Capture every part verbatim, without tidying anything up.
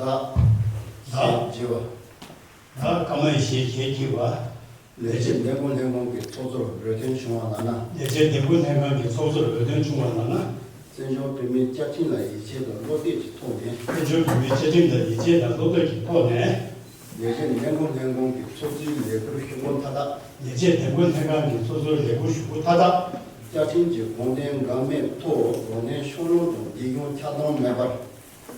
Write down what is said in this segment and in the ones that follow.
བདག་ཞེས་བགྱི་བ། བདག་ཀ་མ་ཡི་ཞེས་བགྱི་བ། ལས་བྱེད་འདེམས་བསྐོ་ལྷན་ཁང་གི་ཚོགས་གཙོར་འོས་ཐོན་བྱུང་བ་ལགས་ན། ལས་བྱེད་འདེམས་བསྐོ་ལྷན་ཁང་གི་ཚོགས་གཙོར་འོས་ཐོན་བྱུང་བ་ལགས་ན། བཙན་བྱོལ་བོད་མིའི་བཅའ་ཁྲིམས་ལ་ཡིད་ཆེས་དང་བློ་གཏད་ཀྱི་ཐོག་ནས། བཙན་བྱོལ་བོད་མིའི་བཅའ་ཁྲིམས་ལ་ཡིད་ཆེས་དང་བློ་གཏད་ཀྱི་ཐོག་ནས། ལས་བྱེད་འདེམས་བསྐོ་ལྷན་ཁང་གི་ཚོགས་གཙོའི་ལས་ཁུར་ཞུ་སྒོ་མཐའ་དག་ལས་བྱེད་འདེམས་བསྐོ་ལྷན་ཁང་གི་ཚོགས་གཙོའི་ལས་ཁུར་ཞུ་སྒོ་མཐའ་དག་བཅའ་ཁྲིམས་ཀྱི་དགོངས་དོན་འགལ་མེད་ཐོག་རོགས་ལྡན་ཕྱོགས་ལྷུང་དང་འདེད་གཞུང་ཆགས་སྡང་མེད་པར།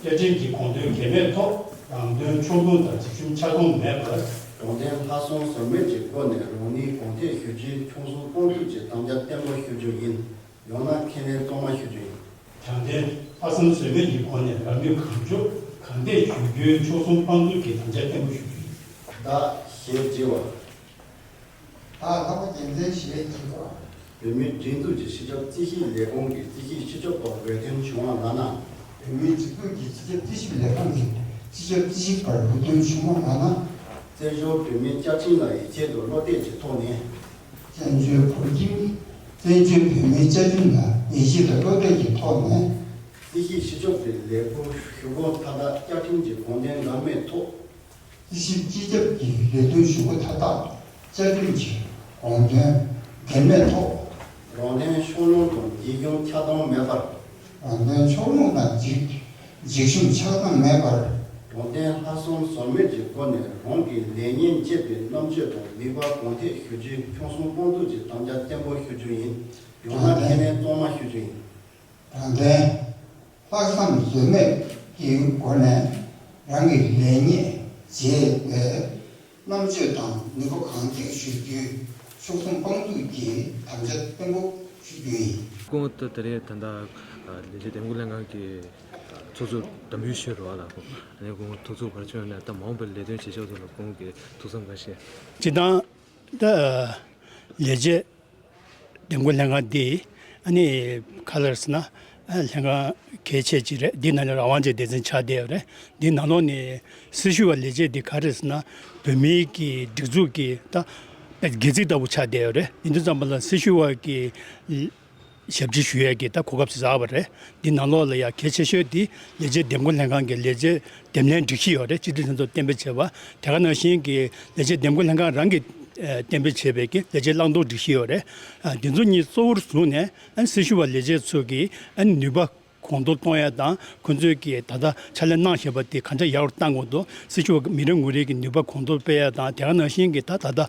བཅའ་ཁྲིམས་ཀྱི་དགོངས་དོན་འགལ་མེད་ཐོག་རང་དོན་ཕྱོགས་ལྷུང་དང་འདེད་གཞུང་ཆགས་སྡང་མེད་པར། དྲང་བདེན་ལྷག་བསམ་ཟོལ་མེད་ཀྱི་སྒོ་ནས་རང་ནུས་གང་ཐད་ཞུ་རྒྱུའི་ཁྱོད་ཚོའི་དཔང་རྟགས་ཀྱི་དམ་བཅའ་བརྟན་པོ་ཞུ་རྒྱུ་ཡིན། ཡང་ན་ཁས་ལེན་གཙང་མ་ཞུ་རྒྱུ་ཡིན། དྲང་བདེན་ལྷག་བསམ་ཟོལ་མེད་ཀྱི་སྒོ་ནས་རང་ནུས་གང་ལྕོགས་གང་ཐད་ཞུ་རྒྱུའི་ཕྱོགས་མཚུངས་དཔང་རྟགས་ཀྱི་དམ་བཅའ་བརྟན་པོ་ཞུ་རྒྱུ་ཡིན། བདག་ཞེས་བགྱི་བ། བདག་ལྷག་པ་རྒྱལ་མཚན་ཞེས་བགྱི་བ། བོད་མིའི་སྒྲིག་འཛུགས་ཀྱི་སྤྱི་ཁྱབ་རྩིས་ཞིབ་ལས་ཁང་གི་རྩིས་ཞིབ་སྤྱི་ཁྱབ་པར་འོས་ཐོན་བྱུང་བ་ལགས་ན། བོད་མིའི་སྒྲིག་འཛུགས་ཀྱི་སྤྱི་ཁྱབ་རྩིས་ཞིབ་ལས་ཁང་གི་སྤྱི་ཁྱབ་རྩིས་ཞིབ་པར་འོས་ཐོན་བྱུང་བ་ལགས་ན། བཙན་བྱོལ་བོད་མིའི་བཅའ་ཁྲིམས་ལ་ཡིད་ཆེས་དང་བློ་གཏད་ཀྱི་ཐོག་ནས། བཙན་བྱོལ་བོད་ཁྲིམས། བཙན་བྱོལ་བོད་མིའི་བཅའ་ཁྲིམས་ལ་ཡིད་ཆེས་དང་བློ་གཏད་ཀྱི་ཐོག་ནས། རྩིས་ཞིབ་སྤྱི་ཁྱབ་ཀྱི་ལས་ཁུར་ཞུ་སྒོ་མཐའ་དག་བཅའ་ཁྲིམས་ཀྱི་དགོངས་དོན་འགལ་མེད་ཐོག་རྩིས་ཞིབ་སྤྱི་ཁྱབ་ཀྱི་ལས་དོན་ཞུ་སྒོ་མཐའ་དག་བཅའ་ཁྲིམས་ཀྱི་དགོངས་དོན་འགལ་མེད་ཐོག་རང་དོན་ཕྱོགས་ལྷུང་དང་འདེད་གཞུང་ཆགས་སྡང་མེད་པར། རང་དོན་ཕྱོགས་ལྷུང་དང་འཇིགས་འཇིགས་ཞུམ་ཆགས་སྡང་མེད་པར། དྲང་བདེན་ལྷག་བསམ་ཟོལ་མེད་ཀྱི་སྒོ་ནས་རང་གི་ལས་གཉེར་བྱེད་པའི་རྣམ་དཔྱོད་དང་ནུས་པ་གང་ཐད་ཞུ་རྒྱུའི་ཁྱོད་ཚོའི་དཔང་རྟགས་ཀྱི་དམ་བཅའ་བརྟན་པོ་ཞུ་རྒྱུ་ཡིན། ཡང་ན་ཁས་ལེན་གཙང་མ་ཞུ་རྒྱུ་ཡིན། དྲང་བདེན། ལྷག་བསམ་ཟོལ་མེད་ཀྱི་སྒོ་ནས་རང་གི་ལས་གཉེར་བྱེད་པའི་རྣམ་དཔྱོད་དང་ནུས་པ་གང་ཐད་ཞུ་རྒྱུའི་ཕྱོགས་མཚུངས་དཔང་རྟགས་ཀྱི་དམ་བཅའ་བརྟན་པོ་ཞུ་རྒྱུ་ཡིན། སྐུ་ངོ་ད་ད་རེས་ད་ལྟ་ལས་བྱེད་འདེམས་བསྐོ་ལྷན་ཁང་གི་ཚོགས་གཙོ་དམ་འབུལ་ཞུས་རེད་བ་ལགས། ཨ་ནི་སྐུ་ངོ་ཐུགས་ཚོར་ག་རེ་བྱུང་ཡོད་ན། ད་མ་འོངས་པའི་ལས་དོན་བྱེད་ཕྱོགས་ཐོག་ལ་སྐུ་ངོ་གི་ཐུགས་བསམ་ག་རེ་བཞེས། སྤྱིར་བཏང་ད་ལས་བྱེད་འདེམས་བསྐོ་ལྷན་ཁང་འདི་ཨ་ནི་ག་རེ་ཟེར་ན་ཨ་ལྷན་ཁང་གལ་ཆེ་ཅིག་རེད། འདི་ནང་ལ་རང་དབང་ཅན་སྡེ་ཚན་ཆགས་བསྡད་ཡོད་རེད། འདི་ནང་ལོགས་ནས་སྲི་ཞུ་བ་ལས་བྱེད་འདི་ག་རེ་ཟེར་ན་བོད་མིའི་གི་སྒྲིག་འཛུགས་ཀྱི་ད་དཔེ་སྒལ་ཚིགས་ལྟ་བུ་ཆགས་བསྡད་ཡོད་རེད། ཡིན་དུས་ཙམ་པ་ལ་སྲི་ཞུ་བ་གི་ཞབས་ཕྱི་ཞུ་ཡས་ཀྱི་ད་གོ་སྐབས་ཟེར་བ་རེད། འདི་ནང་ལོགས་ལ་ཡ་གལ་ཆེ་ཤོས་འདི་ལས་བྱེད་འདེམས་བསྐོ་ལྷན་ཁང་གི་ལས་བྱེད་འདེམས་ལྷན་སྒྲིག་གཞི་ཡོད་རེད། སྤྱི་འཐུས་ལྷན་ཚོགས་གཏན་འབེབས་བྱས་པ། དེ་ག་ནང་བཞིན་གྱི་ལས་བྱེད་འདེམས་བསྐོ་ལྷན་ཁང་རང་གིས་ཨ་གཏན་འབེབས་བྱས་པའི་གི་ལས་བྱེད་བླང་དོར་སྒྲིག་གཞི་ཡོད་རེད། ཨ་འདི་ཚོ་གཉིས་གཙོ་བོར་བཟུང་ནས་ཨ་སྲི་ཞུ་བ་ལས་བྱེད་ཚོ་གི་ཨ་ནུས་པ་གོང་མཐོར་གཏོང་ཡ་དང་། ཁོང་ཚོས་ཀྱི་ད་ལྟ་ཕྱག་ལས་གནང་བཞིན་པ་དེ་ག་འདྲ་ཡག་རུ་གཏང་དགོས་འདུག་སྲི་ཞུ་བ་མི་རེ་ངོ་རེ་གི་ནུས་པ་གོང་མཐོར་སྤེལ་ཡ་དང་། དེ་ག་ནང་བཞིན་གྱི་ད་ད་ལྟ་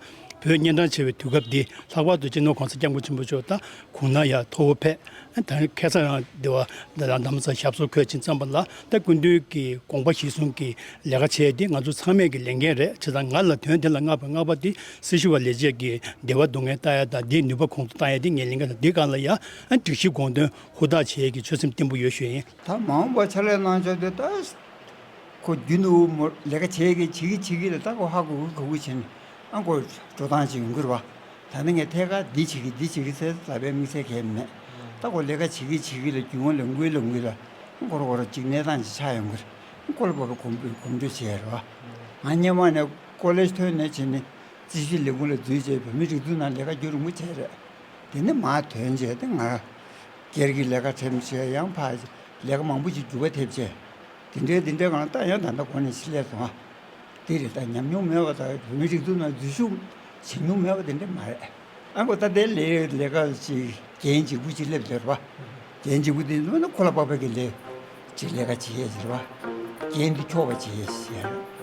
བོད་གཉན་འཕྲང་ཆེ་བའི་དུས་སྐབས་འདི་ལྷག་པར་དུ་སྤྱི་ནོར་གོང་ས་སྐྱབས་མགོན་ཆེན་པོ་མཆོག་ད་གོང་ན་ཡར་ཐོ་བོ་ཕེབས། ད་ཁ་སང་རང་སྡེ་བ་ལ་ལ་ནམ་ས་ཞབས་སོར་འཁོད་ཕྱིན་ཙམ་པ་ལ་ད་སྐུ་མདུན་གྱི་དགོངས་པ་གཞིར་བཟུང་གི་ལས་ཀ་བྱས་ཏེ་ང་ཚོ་ཚང་མས་ཀྱི་ལས་འགན་རེད། བྱས་ཙང་ང་ལ་དོན་དེ་ལ་མངགས་པ་མངགས་པ་དེ་སྲི་ཞུ་བ་ལས་བྱེད་ཀྱི་བདེ་བ་སྡུག་བསྔལ་ལྟ་ཡ་དང་། དེའི་ནུས་པ་གོང་མཐོར་བཏང་ཡ་དེ་ངའི་ལས་འགན་དང་། དེ་སྒང་ལ་ཡ་ཨ་སྒྲིག་གཞི་དགོངས་དོན་ཧུར་ཐག་བྱེད་ཡས་ཀྱི་ཆོད་སེམས་བརྟན་པོ་ཡོད་ཞུ་ཡིན། ད་མ་འོངས་པ་ཕྱག་ལས་གནང་ཕྱོགས་དེ་ད་ཁོ་རྒྱུ་ནོར་བུ་མོ་ལས་ཀ་བྱེད་ཀྱི་བྱེད་ཀྱི་བྱེད་ཀྱི་ལ་ད་ཁོ་ཧ་གོ་གི་གོ་གི་བྱས་ནས་ཨ་ཁོ་འགྲོ་སྟངས་ཅིག་ཡོང་གི་རེད་བ། ད་ནི་ངས་ཐད་ཀར་འདི་བྱེད་ཀྱི་འདི་བྱེད་ཀྱི་ཟེར་ལབ་པའི་དམིགས་བསལ་གང་ཡང་མེད། ད་ཁོ་ལས་ཀ་བྱེད་ཀྱི་བྱེད་ཀྱི་ལ་རྒྱུས་མངའ་ལ་འགུལ་ལ་འགུལ་ལ་ཁོ་ར་ཁོ་ར་ཅིག་གནས་སྟངས་ཅིག་ཆགས་ཡོང་གི་རེད། ཁོ་ལ་བབ་པའི་གོམ་གོམ་བགྲོད་བྱས་རེད་བ། ང་སྔོན་མ་ནས་ཀོ་ལེཇ་ཐོན་ནས་བྱས་ནས་རྩིས་ཞིབ་ལས་ཁུངས་ལ་འཛུལ་རྗེས་བོད་མིའི་སྒྲིག་འཛུགས་ནང་ལས་ཀ་རྒྱུན་རིང་པོ་བྱས་རེད། དེ་ནས་མར་ཐོན་རྗེས་དེ་ང་སྒེར་གྱི་ལས་ཀ་འགྲེམས་བྱས་ཡང་ཕར་ལས་ཀ་མང་པོ་ཞིག་འགྱུར་བ་ཐེབས་བྱས། དེ་འདྲའི་དེ་འདྲའི་སྒང་ལ་ད་ཡང་ད་ལྟ་འགོ་ནས་ཕྱི་ལས་སོང་ཨ། དེ་རེད། ད་ཉམས་མྱོང་མེད་པ་དང་བོད་མིའི་སྒྲིག་འཛུགས་ནང་འཛུལ་ཞུགས་བྱེད་མྱོང་མེད་པ་དེ་འདྲ་མ་རེད། ཨ་ཁོ་ད་ལྟའི་ལས་ལས་ཀ་ཅིག་འགན་ལྗིད་པོ་ཅིག་སླེབས་ཡོད་རེད་པ། འགན་ལྗིད་པོ་དེ་ནི་ཁོ་ལ་དཔག་པའི་གི་ལས་ཅིག་ལས་ཀ་བྱེད་ཡས་ཟེར་བ། འགན་འདི་འཁྱོག་པ་བྱེད་ཡས་ཟེར།